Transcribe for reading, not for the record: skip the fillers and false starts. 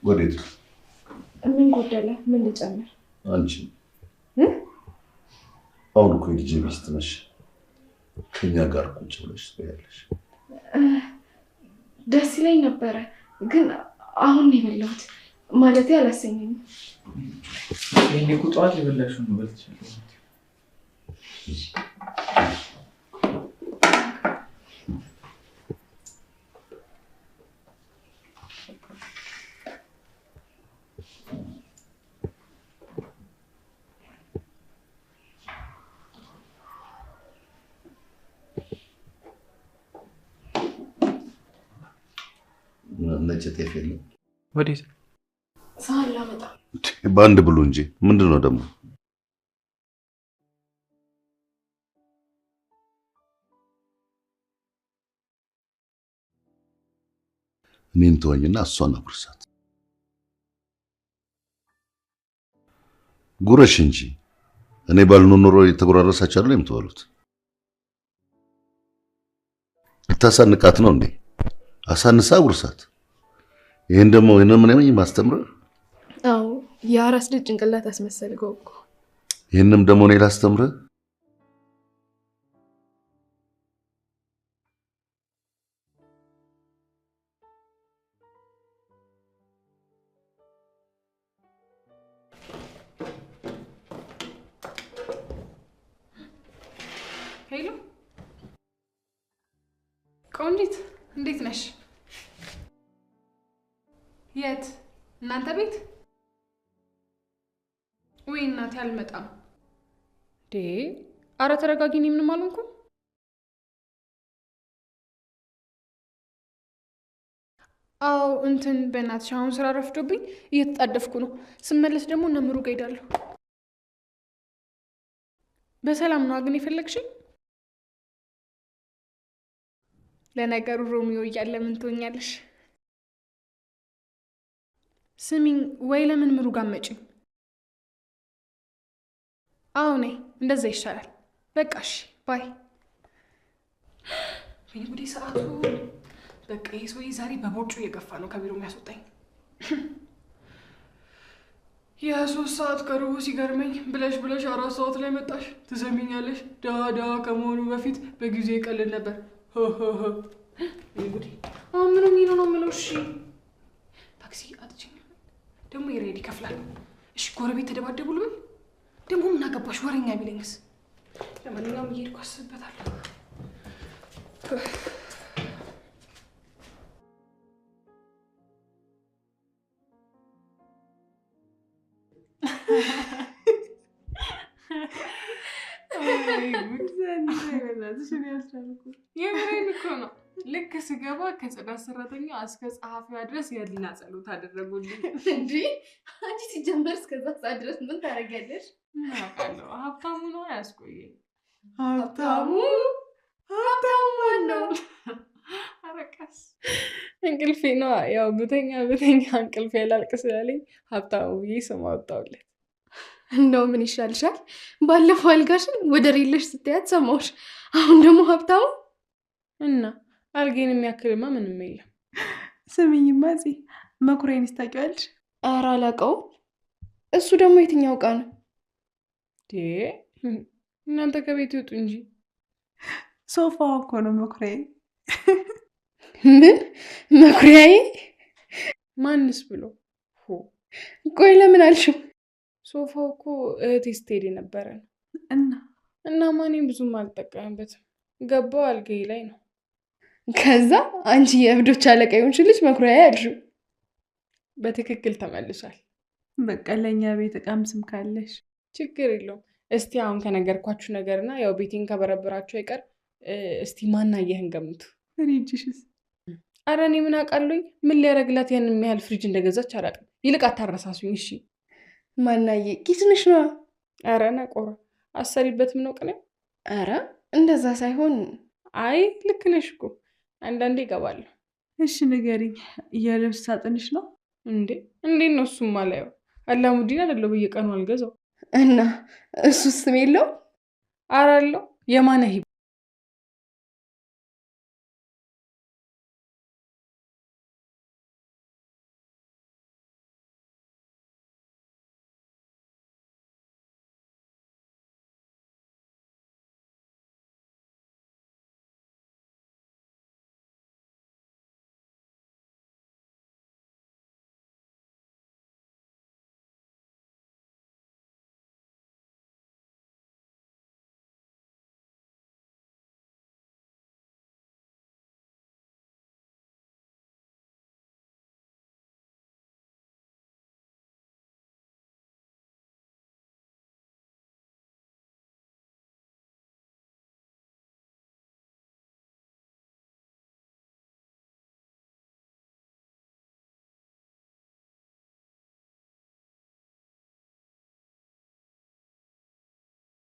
ወዴት? ምን ጎደለ? ምን ልጨምር? አንቺ አሁን እኮ የልጄ ሚስት ነሽ። ከኛ ጋር ቁጭ ብለሽ ትበያለሽ። ደስ ይለኝ ነበረ፣ ግን አሁን ነው የበላሁት። ማለቴ አላሰኘኝም። ይሄኔ እኮ ጠዋት የበላሽውን ነው በልተሻል። ነጭ ጤፍ የለም። ወዴት? ሳህን ላመጣ። በአንድ ብሉ እንጂ ምንድን ነው ደግሞ? እኔን ተወኝና እሷን አጉርሳት። ጉረሽ እንጂ እኔ ባልኖር ኖሮ የተጎራረሳችሁ አይደል የምትበሉት? ልታሳንቃት ነው እንዴ? አሳንሳ አጉርሳት። ይሄን ደግሞ ይሄን ምን ምን ማስተምር? አዎ የአራስ ልጅ ጭንቅላት አስመሰልከው እኮ። ይሄንም ደግሞ እኔ ላስተምርህ? Hello ቆንጂት፣ እንዴት ነሽ? የት? እናንተ ቤት? ወይ እናቴ አልመጣም። ዴ አረ ተረጋጊ፣ እኔ ምንም አልሆንኩም። አዎ እንትን በእናትሽ አሁን ስራ ረፍዶብኝ እየተጣደፍኩ ነው። ስመለስ ደግሞ እነ ምሩ ጋር እሄዳለሁ። በሰላም ነው ግን የፈለግሽኝ? ለነገሩ ሮሚዮ እያለ ምን ትሆኛለሽ? ስሚኝ፣ ወይ ለምን ምሩ ጋር መጪም? አዎ ነይ፣ እንደዛ ይሻላል። በቃ እሺ፣ bye። ወይኔ ጉዴ ሰዓቱ። በቃ ይሄ ሰውዬ ዛሬ በቦርጩ እየገፋ ነው ከቢሮ የሚያስወጣኝ። የ3 ሰዓት ከሩቡ ሲገርመኝ ብለሽ ብለሽ 4 ሰዓት ላይ መጣሽ። ትሰሚኛለሽ? ድሃ ድሃ ከመሆኑ በፊት በጊዜ ይቀልድ ነበር። ወይኔ ጉዴ! አሁን ምን ሆኜ ነው የምለው? እሺ ታክሲ አጥቼ ደግሞ የሬድ ይከፍላል። እሺ ጎረቤት ተደባደቡ ልበል? ደግሞ ምን አገባሽ ወሬኛ ቢለኝስ? ለማንኛውም እየሄድኩ አስብበታለሁ። የምሬን እኮ ነው። ልክ ስገባ ከጽዳት ሰራተኛ እስከ ጸሐፊዋ ድረስ የህሊና ጸሎት አደረጉልኝ። እንጂ አንቺ ሲጀመር እስከዛ ሰዓት ድረስ ምን ታደርጊያለሽ? ምን አውቃለሁ፣ ሀብታሙ ነው ያስቆየኝ። ሀብታሙ ሀብታሙ ማን ነው? ኧረ ቀስ እንቅልፌ ነዋ። ያው ብተኛ ብተኛ እንቅልፌ ያላልቅ ስላለኝ ሀብታሙ ብዬ ስም አወጣሁለት። እንደው ምን ይሻልሻል? ባለፈው አልጋሽን ወደር የለሽ ስትያት ሰማሁሽ። አሁን ደግሞ ሀብታሙ እና አልጌን የሚያክልማ ምንም የለም። ስሚኝማ እዚህ መኩሪያዬን ታውቂዋለሽ? ኧረ አላውቀውም። እሱ ደግሞ የትኛው ዕቃ ነው? እናንተ ከቤት ይውጡ እንጂ ሶፋው እኮ ነው መኩሪያዬ። ምን መኩሪያዬ? ማንስ ብሎ? ቆይ ለምን አልሽው? ሶፋው እኮ እህቴ ስትሄድ የነበረ ነው። እና እና ማኔም ብዙም አልጠቀምበትም። ገባው አልጋዬ ላይ ነው። ከዛ አንቺ የእብዶች አለቃ የሆንሽ ልጅ መኩሪያዬ አልሽው። በትክክል ተመልሷል። በቃ ለእኛ ቤት እቃም ስም ካለሽ ችግር የለውም። እስቲ አሁን ከነገርኳችሁ ነገርና ያው ቤቴን ከበረበራችሁ አይቀር እስቲ ማናየህን ገምቱ። ፍሪጅሽስ? ኧረ እኔ ምን አውቃለሁኝ? ምን ሊያደርግላት ያን የሚያህል ፍሪጅ እንደገዛች አላውቅም። ይልቅ አታረሳሱኝ እሺ። ማናየ ኪስንሽ ነዋ። ኧረ ነቆራ አሰሪበትም ነው ቅኔው። ኧረ እንደዛ ሳይሆን። አይ ልክ ነሽ እኮ አንዳንዴ እገባለሁ። እሺ ንገሪኝ፣ የልብስ ሳጥንሽ ነው እንዴ? እንዴት ነው እሱም አላየው? አላሙዲን አይደለሁ በየቀኑ አልገዛው እና እሱ ስም የለውም? ኧረ አለው። የማነህ